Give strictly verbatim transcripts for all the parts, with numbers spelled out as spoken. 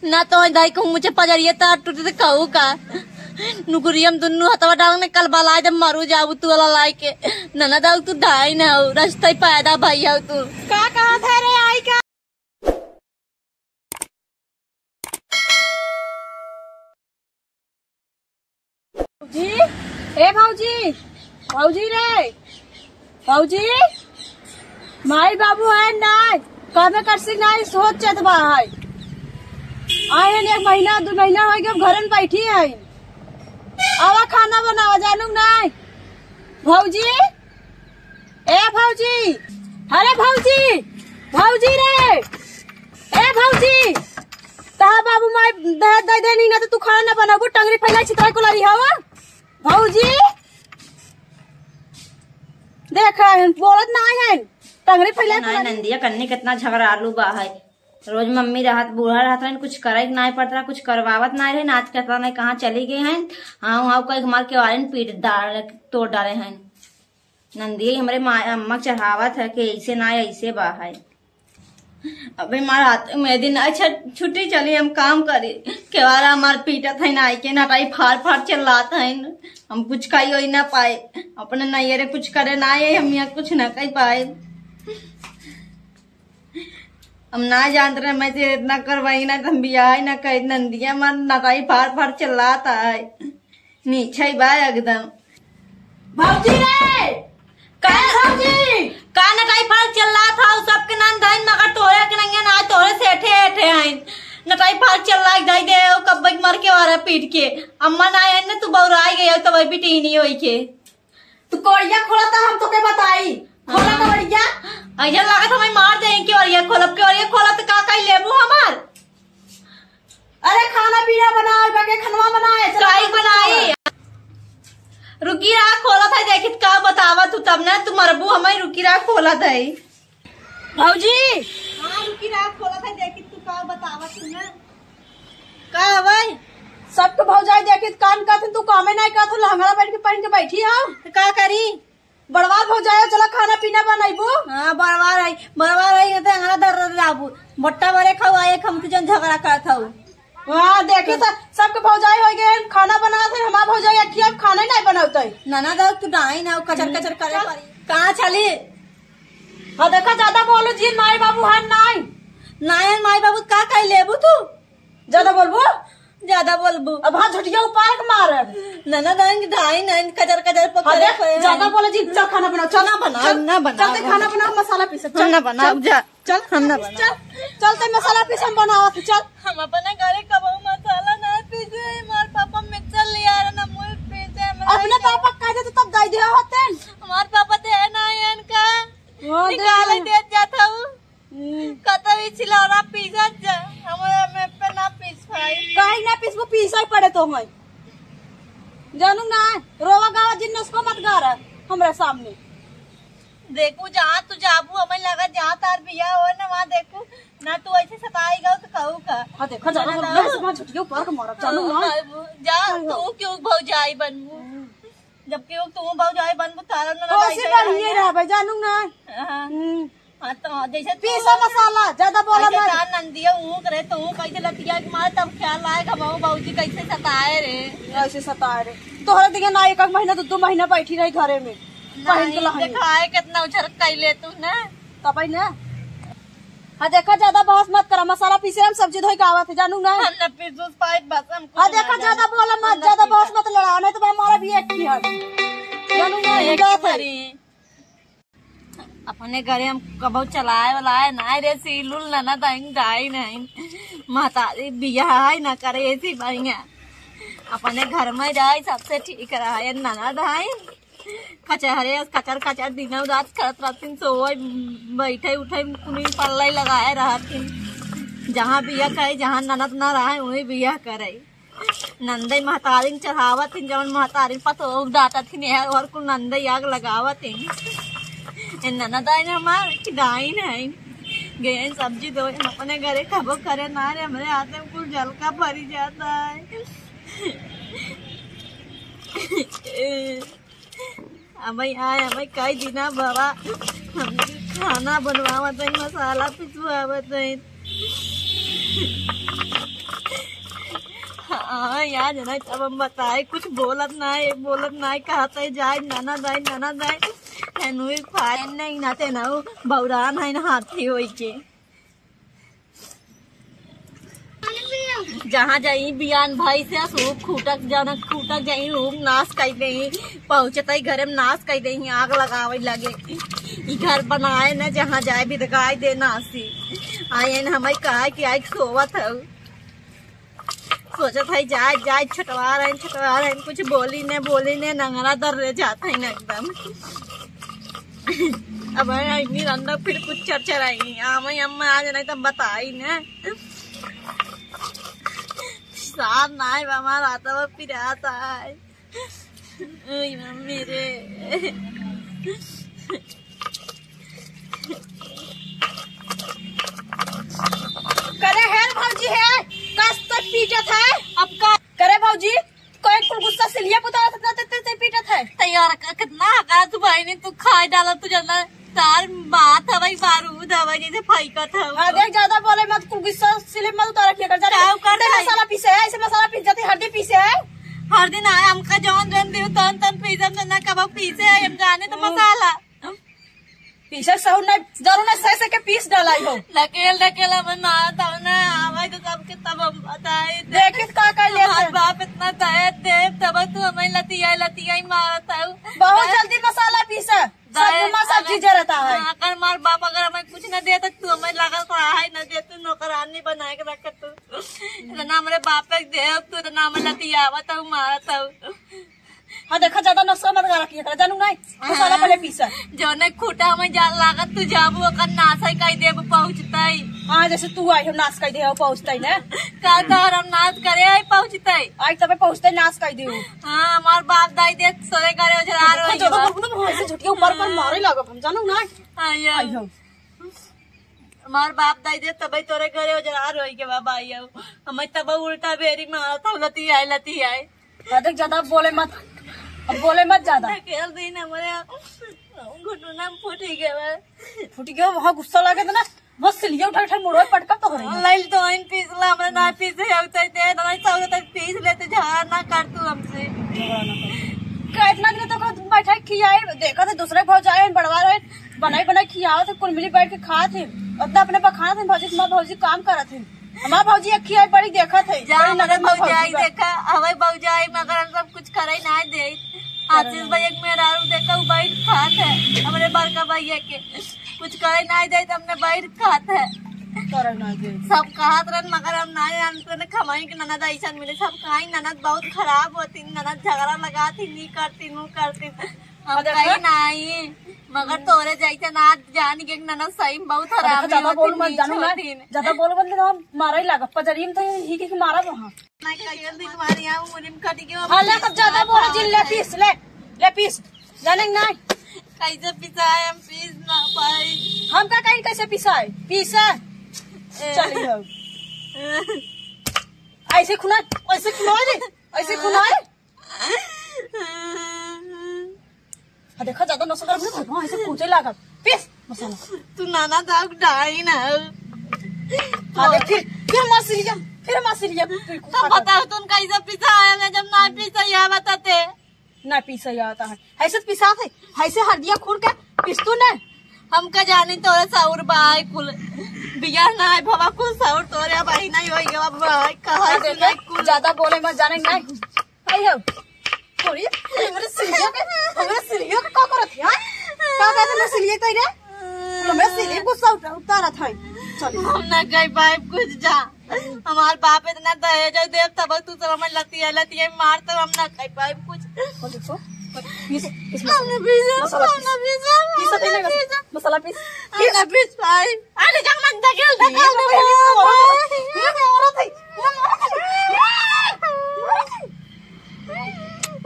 ना तो दाई कहूँ मुझे पजरिया तार टूटे तो कहू का। नुकुरियम दुन्नु हथवा डाल ने कल बलाए जब मरू जाबू तू वाला लाई के। ननद आऊ तू दाई ना हो, रस्ता ही पैदा भई हो तू। का कहा था रे आई का? भौजी, ए भौजी, भौजी रे, भौजी, माई बाबू है नाय, कामे कर सी नाय, सोच चत बा है। आए हैं एक महीना, दो महीना हो गया, घर में बैठी है। आवा खाना बनावा, जानू नाय। भौजी, ए भौजी, अरे भौजी, भौजी रे, ए भौजी, तहा बाबू माई दहेज दे देनी ना तो तू खाना ना बनाबू, टंगरी फैलाई छितरा को लड़ी हवा। भौजी, देख, बोलत ना है, टंगरी फैला नहीं, नंदिया कन्नी कितना झगड़ालू बा है। रोज मम्मी रहत, बूढ़ा रहत रहन, कुछ करे के नाय पड़त रहा, कुछ करवावत नाय रहे, आज के पता नहीं कहाँ चली गई हैं। हाँ, हाँ, कोई हमार केवाड़िन पीट डाल, तोड़ डाले हैं। नंदिया हमरे माँ, अम्मा के चढ़ावत है कि ऐसे ना, ऐसे बा है। अबे मार हाथ में दिन, अच्छा छुट्टी चली, हम काम करी। केवारा हमार पीटत है ना, के नटाई फाड़ फाड़ चिल्लात है, हम कुछ खाई होई ना पाए, अपने नैयरे कुछ करे ना आए, हम यहाँ कुछ ना कही पाए। हम ना जानत रहे, मैं से इतना करवाई ना, तो हम बियाह ही ना करी। नंदिया मार नटाई फाड़ फाड़ चिल्लात है। नीचे बा एकदम। भौजी रे! का भौजी? का नटाई फाड़ चिल्लात हौ? सबके नान धइन मगर तोरे के नंगे ना, तोरे सेठे एठे हइन। नटाई फाड़ चिल्लाई धई दे, ओ कब्बे के मर के वारा पीट के। अम्मा ना आइन न, तू बौराई गई, तब अभी टीनी होई के। तू कोड़िया खोला त हम तोके बताई। खोला हाँ। कोड़िया। अइसन लागत हमें मार दे के ओरिया खोलब के, ओरिया खोलब त का कई लेबू हमार? अरे खाना पीना बनाओ, बके खनवा बनाए, चला काई खाना बनाई? बनाओ। रुकी रहा, खोलत है, देखित का बतावा तू, तब ना तू मरबू, हमें रुकी रहा, खोलत है। भौजी। हाँ, रुकी रहा, खोलत है, देखित तू का बतावा तू ना। का भाई? सबके भौजाई देखित कान कहत, तू कामे नहीं कहत, लहंगड़ा बैठ के पहन के बैठी हो। तो का करी? बड़वा भौजाई, चला खाना पीना बनैबू। हाँ, बड़वा रही, बड़वा रही, तो अंगना दर दर जाबू। बट्टा बरे खाऊ, एक हम तुझे झगड़ा करत हऊ। हाँ, देखी तो सबके भौजाई हो गए, खाना बनावत है, हमार भौजाई अखिया में खाना ही नहीं बनौते। ननद हो, तू डाइन हो, कचर कचर करे पड़ी। कहाँ चली? हाँ, देखा, ज्यादा बोलो जी, माई बाबू है नहीं। नहीं, माई बाबू का कह लेबू तू? ज्यादा बोलबू? ज्यादा बोलबू। अब हाँ, झुटिया उपार के मार। ननद आइन, डाइन आइन, कचर कचर हाँ, पकड़े देख, पे। ज्यादा बोले जी, चल खाना बनाओ, चल। ना बनाओ, चल, ना बनाओ। चल, ते खाना बनाओ, मसाला पीसे, हम चल, ना बनाओ, चल, जा। चल, हम ना बनाओ। चल, चल, ते मसाला पीसे, हम बनावत, चल। हम अपने घरे कबहू मसाला ना पीसे, हमार पापा मिक्सर लिया रहे ना, मुझे पीसे, हमारे अपने पापा का दे तो तब दे दिया होते। हमार पापा थे ना, इनका वो निकाले दे। दे जाता हूँ। हम्म। कतई छिलौरा पीसत जा, हमरा में पे ना पीस पाई। काहे ना पीसबू, पीसै पड़े तो है। जानू ना, रोवा गावा जिन नस्को मत गारा हमरा सामने। देखू, जहाँ तू जाबू, हमें लगा जहाँ तार बिया हो ना, वहाँ देखू ना, तू ऐसे सताई गो तो कहू का। हाँ, देखा, ज्यादा ना बोल, ना। मैं से वहाँ झुटियो पर के मारब, जानू ना। हाँ, जा, हाँ। तू क्यों भौजाई बनबू? हम्म। जबकि वो तू भौजाई बनबू, तारा ना तो लड़ाई से कर डरिए रहा है। रहबे, जानू ना। हाँ। हम्म। हाँ, तो जैसे तू पीसा मसाला, ज्यादा बोला ऐसे मत। तार नंदिया ऊँक रहे, तो ऊँक कैसे लतिया के मारे, तब ख्याल आए कि हम बाबूजी कैसे सताए रे। कैसे सताए रे? तोहरे दिखे ना, एक, एक महीना, दो, दो महीना बैठी रही घरे में। पहन के नहीं, लहंगे। देखा है कितना उछर कैले तू ना। तब है ना। हाँ, देखा, ज्यादा बहस मत करा, मसाला पीसे हम सब्जी धोई के आवत है, जानू ना। हम ना पीसूस पाइब, बस हम कुछ हाँ, ना देखा, जाने। ज्यादा बोला मत, हम ना ज्यादा बहस पीसा। मत लड़ा, नहीं तो मैं मारा भी एक की हन। जानू ना, एक जात है। बारी। अपने घरे हम कबहू चलाए वाला है ना रे, सीलुल ननद आइन, दाई नहीं। महतारी बियाह है ना करे, ऐसी बढ़िया। अपने घर में रहे, सबसे ठीक रहे, ननद आइन। कचहरे, कचर, कचर, दिनौ रात करत रहथिन, सोवै, बैठै, उठै, कुनी पल्लै लगाए रहथिन। जहाँ बिया करे, जहाँ ननद ना रहे, वहीं बिया करे। नंदै महतारिन चढ़ावत हिन, जवन महतारिन पतोह डांटत हिन, एहर ओहर कुल नंदै आग लगावत हिन। ए ननद आइन हमार, कि डाइन है। गए सब्जी धोए, हम अपने घरे कबो करे ना रे, हमरे हाथ में कुल जलका भरी जाता है। अबे आए, अबे कई दिना बाबा, हम खाना बनवावत हई, मसाला पिसवावत हई। हाँ यार, जना तब हम बताए, कुछ बोलत ना है, बोलत ना है, कहत है, "जाए ननद आई, ननद आई।" है नुई फाइन नहीं ना ते ना, वो बौरान है ना हाथी होई के। जहाँ जाई बियान भाई से, असो खूटक जाना, खूटक जाई, ऊ नाश कई देई, पहुँचतई घरे में नाश कई देई, आग लगावे लगे। ई घर बनाए न, जहाँ जाए बिदगाई दे नासी। आए न हमें कहा कि आई सोवत हऊ। सोचत है जाए, जाए, छटवा रहे, छटवा रहे, कुछ बोली ने, बोली ने, नंगरा दर रे जात है ना एकदम। अब आई, आई, नहीं रंदा, फिर कुछ चरचर आई। आम, अम्मा आज नहीं तो बताई ने। सार नाय बा, हमार आता बा, फिर आता है। ओए मम्मी रे। करे है भौजी है, कस तक पीटत है, अब का करे भौजी? कोई कुल गुस्सा सिलिया पुता से, से, से, से पीटत है। तैयार क-, कितना हका तू बहिनी, तू खाए डाला, तू जाना, तार बात हवई, बारूद हवई, जैसे फैकत हव। हाँ, देख, ज्यादा बोले मत, कुल गुस्सा सिले मत उतारा किया कर, जाने का कर इतना भाई? मसाला पीसे है, ऐसे मसाला पीस जाते, हल्दी पीसे है। हर दिन आए हमका जौन जौन दियो, तौन तौन पीसे, हम ना कबो पीसे है, हम जाने तो हम्म। मसाला। पीसे सहू नहीं, जरूर नहीं, सही से के पीस डालाई हो। ढकेल ढकेल हमें मारत हो ना, आवे तो सबके तब हम बताई। देखित का कर लेते हमार हैं। बाप इतना दहेज दे, तब तू हमें लतियाई लतियाई मारत हो। बहुत जल्दी मसाला पीसे। सब दहेज, मसाला अगर, चीज रहता है। हाँ, अगर हमार बाप अगर हमें कुछ ना देता, तू हमें लागल रहा है ना दे, तू नौकरानी बनाए के रखे तू। इतना हमारे बाप के दे, तू इतना हमें लतियावत हो, मारत हो। हाँ, देखा, ज्यादा नशा मत करा किया करा, जानू नहीं? मसाला पहले पीसा। जौने खूटा में जा लागत तू जाबू, ओकर नाश है कई देब पहुँचतई। हाँ, जैसे तू आई हो, नाश कई दे हो, पहुँचतई ना। का तोहर हम नाश करे आई पहुँचतई? आई तबे पहुँचतई, नाश कई दे हो। हाँ, हमार बाप दाई देख सोरे करे ओझरा देखो, रही ज्यादा बा। बोलबू ना, ऐसे झुटिया ऊपर ऊपर मारे लागब हम, जानू ना? हाँ, ये। आई हो। हमार बाप दाई दे तबे तोरे घरे ओझरा रही के बाबा आई हो। हमें तब उल्टा बेरी मारत हो, लतियाए, लतियाए। हाँ, देख, ज्यादा बोले मत, अब बोले मत ज्यादा। ढकेल दीन हमरे घुटना में फूट ही गया। फूट गया, वहाँ गुस्सा लगे था ना, बस सिलिया उठा उठा मुड़वा पटका तो हो रही है। लाइल तो इन पीसला, हमरा ना पीसे आवते दे, ना चावल तक पीस लेते, झगड़ा ना कर तू हमसे। झगड़ा ना कर। का इतना दिन तो का बैठा खियाए, देखा थे दूसरे भौजाई बड़वा रहे, बनाई बनाई खियावत है, कुल मिली बैठ के खात है। उतना अपने बखानत है, भौजी, तुम्हार भौजी काम करत है। हमार भौजी एक खियाई बड़ी देखत है, जा बड़ी हमरे ननद में भौजाई भौजी बा। देखा, हमारे भौजाई मगर हम सब कुछ करे ना दे। करे आशीष ना। भाई एक मेहरारू देखा, वो बैठ खात है, हमरे बड़का भैया के कुछ करे ना दे, तो हमने बैठ खात है। करे ना दे। सब कहत रहन, मगर हम ना, हम तो ने खमाई के ननद ऐसन मिले, सब कहीं ननद बहुत खराब होती, ननद झगड़ा लगाती, नहीं करती, नू करती। हम और देखा? कहीं नहीं, मगर तोरे जैसे ना जान के ननद सही में बहुत और देखा, हरामी ज्यादा होती, बोल मत, नीच जानू ना, होती। ज्यादा बोल मत, ना मारा ही लागा, पजरिया में तो ही के मारा वहाँ। ना कहिए दिन हमारे यहाँ उम्र में कट गयो। हाँ, ले, अब ज्यादा बोल, जिन ले पीस, ले, ले पीस, जाने ना। कैसे पिसाए हम पीस ना पाई। हम का कहीं कैसे पिसाए, पीसा। ए। चलिए। ऐसे खुना, ऐसे खुना रे, ऐसे खुना रे। हाँ, देखा, ज्यादा नशा कर, हाँ, ऐसे कूचे लागल। पीस मसाला। तू नाना दाग डाई ना। हाँ, देख, फिर, फिर मसीलिया, फिर मसीलिया, तू तो खा कर। बताओ, तुम कैसे पिसा है ना, जब ना पिसा, यह बताते। ना पीसा आता है, ऐसे पिसा थे, ऐसे हरदिया खूर के पिस्तू ने। हमका जानी तोरे साउर बाय कुल, बियाह ना है भवा कुल साउर तोरे अब आई नहीं होई गवा बाय, कहा हाँ, से देखा, नहीं कुल। ज्यादा बोले मत, जाने नहीं। आई हो। थोड़ी, हमरे सिलिया के, हमरे सिलिया के का करत है, हाँ? का कहते हमरे सिलिया के रे? हमरे सिलिया गुस्सा उठा, उतारत है। चल। हम ना कह पाए कुछ जा। हमार बाप इतना दहेज देव, तब तू सब हमें लतिया, लतिया मार, तब हम ना कह पाए कुछ। और देखो, पीस, पीस मसाला। हमने पीसा, मसाला पीस। हमने पीसा, पीसा हमने पीस, पीसा। मसाला पीस। हमने पीस पाए। अरे, जब मत ढकेल, ढकेल दे। ये तो औरत है, ये तो औरत है।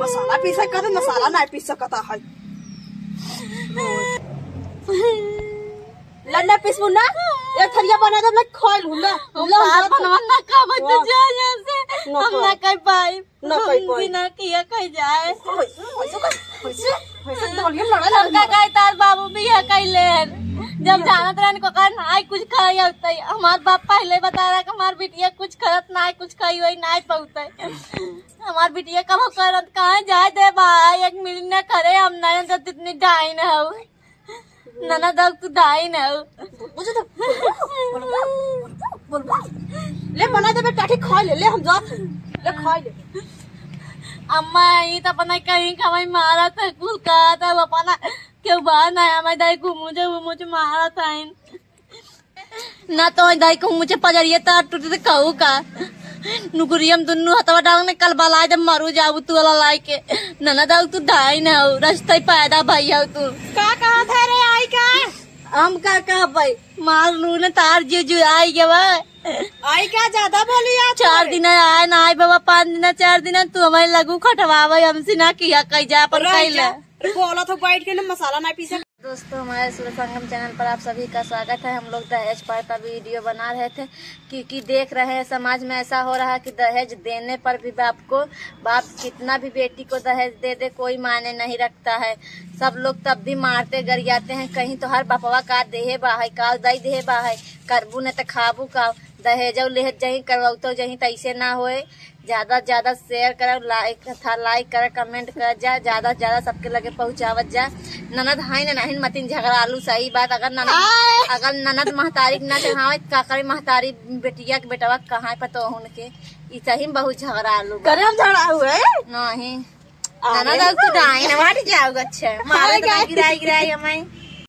मसाला पीस सकत है, मसाला ना पीस सकत है। लन्ना पीस मुन्ना, एक थरिया बना दे, मैं खोल हूँ ना। हम लो, बात हम बनवा ना का बच वाह। जाए यहाँ से। ना हम कर। ना कर पाई। ना कर पाई। बिना किया कह जाए। ऐसे, ऐसे, ऐसे, ऐसे, ऐसे, ऐसे, लड़ा, लड़ा, हमका लड़ा। कहे तार बाबू बियाह कैले। जब जानत रहन को कर ना कुछ खाई होतई। हमार बाप पहले बता रहा कि हमार बिटिया कुछ करत ना कुछ खाई होई ना पाउतई। हमार बिटिया कब करत कहाँ जाए दे भाई, एक मिनट ना करे हम ना तो जितनी डाइन हऊ। ननद हऊ तू डाइन हऊ। बुझे तो बोल, बोल, बोल, बोल। ले बना दे बेटा, ठीक खा ले, ले हम जात हई। ले खा ले। अम्मा, ई त अपना कहीं कमाई मारत है, कुल कहत है, वो अपना केहू बाहर ना आवे, दाई घूमू जे, घूमू जे मारत है। ना तो दाई को मुझे पजरिए तार टूटे तो कहू का। नुकुरियम दुन्नु हथवा डाल ने कल बलाए जब मरू जाबू तू वाला लाई के। ननद हऊ तू डाइन हऊ, रस्ते पैदा भई हऊ तू। का कहत है रे आई का? हम का कहबै, मार लू ने तार जीव जुड़ाई गवा। आई का ज्यादा बोली आप? चार दिन आए ना आए बाबा, पाँच दिन, चार दिन तू हमारे लगू खटवावे, हमसे ना किया कही जा अपन राई कैला। जा। बोला तो बैठ के ना मसाला ना पीसे। दोस्तों, हमारे सुर संगम चैनल पर आप सभी का स्वागत है। हम लोग दहेज पर का वीडियो बना रहे थे क्योंकि देख रहे हैं समाज में ऐसा हो रहा है कि दहेज देने पर भी बाप को, बाप कितना भी बेटी को दहेज दे दे, कोई मायने नहीं रखता है। सब लोग तब भी मारते गरियाते हैं, कहीं तो हर बपवा का देहे बा है, का दई देहे बा है, करबू न त खाबू का, दहेजौ लेहत जहीं, करवौतौ जहीं, त ऐसे ना होए। ज्यादा से ज्यादा शेयर करब, लाइक था, लाइक कर, कमेंट कर जा, ज्यादा से ज्यादा सबके लगे पहुँचावत जा। ननद हाइन नाहिन मतिन झगड़ालू, सही बात। अगर ननद, आय। अगर ननद महतारी के ना चढ़ावे, त का करे महतारी बेटिया के बेटवा कहाँ पतोहुन के? ई सही में बहुत झगड़ालू बा। करे हम झगड़ा हुए? नहीं। अरे। ननद अब तू डाइन, हमारी जाओ, अच्छा। मारे हाय, तो guys। गिराई, गिराई हमें।